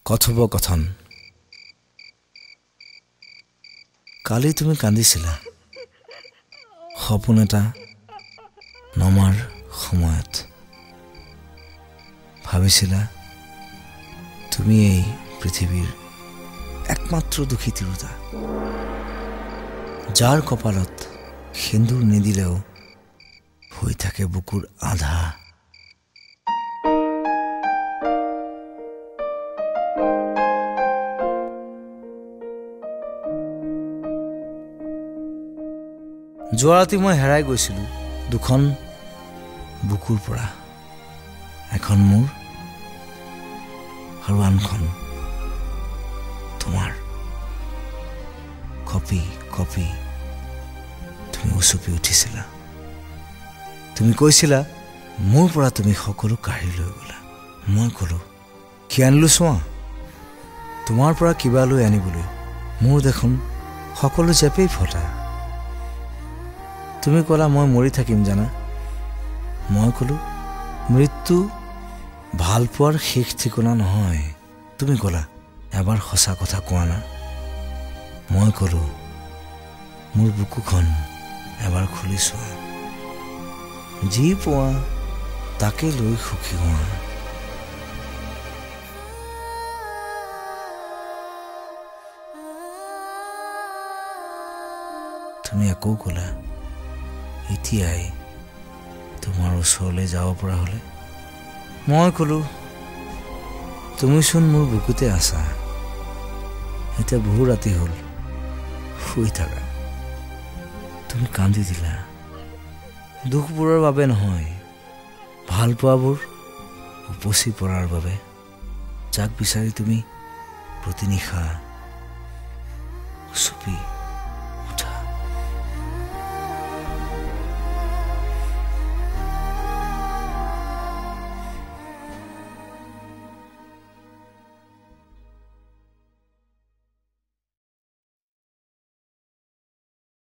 কথোপকথন। কালি তুমি কান্দিছিলা সপোন এটা নমাৰ সময়ত, ভাবিছিলা তুমি এই পৃথিৱীৰ একমাত্ৰ দুখী তিৰোতা, যাৰ কপালত সেন্দুৰ নিদিলেও হৈ থাকে বুকুৰ আধা। যোৱা ৰাতি মই হেৰাই গৈছিলোঁ দুখন বুকুৰ পৰা, এখন মোৰ আৰু আনখন তোমাৰ। কঁপি কঁপি তুমি উচুপি উঠিছিলা। তুমি কৈছিলা মোৰ পৰা তুমি সকলো কাঢ়ি লৈ গ'লা। মই ক'লোঁ, কি আনিলোঁ চোৱা, তোমাৰ পৰা কিবা লৈ আনিবলৈ মোৰ দেখোন সকলো জেপেই ফটা। তুমি ক'লা মই মৰি থাকিম জানা। মই ক'লোঁ মৃত্যু ভালপোৱাৰ শেষ ঠিকনা নহয়। তুমি ক'লা এবাৰ সঁচা কথা কোৱা না। মই ক'লোঁ মোৰ বুকুখন এবাৰ খুলি চোৱা, যি পোৱা তাকে লৈ সুখী হোৱা। তুমি আকৌ ক'লা এতিয়াই তোমাৰ ওচৰলৈ যাব পৰা হ'লে। মই ক'লোঁ তুমিচোন মোৰ বুকুতে আছা, এতিয়া বহু ৰাতি হ'ল, শুই থাকা। তুমি কান্দি দিলা, দুখবোৰৰ বাবে নহয়, ভালপোৱাবোৰ উপচি পৰাৰ বাবে, যাক বিচাৰি তুমি প্ৰতি নিশা উচুপি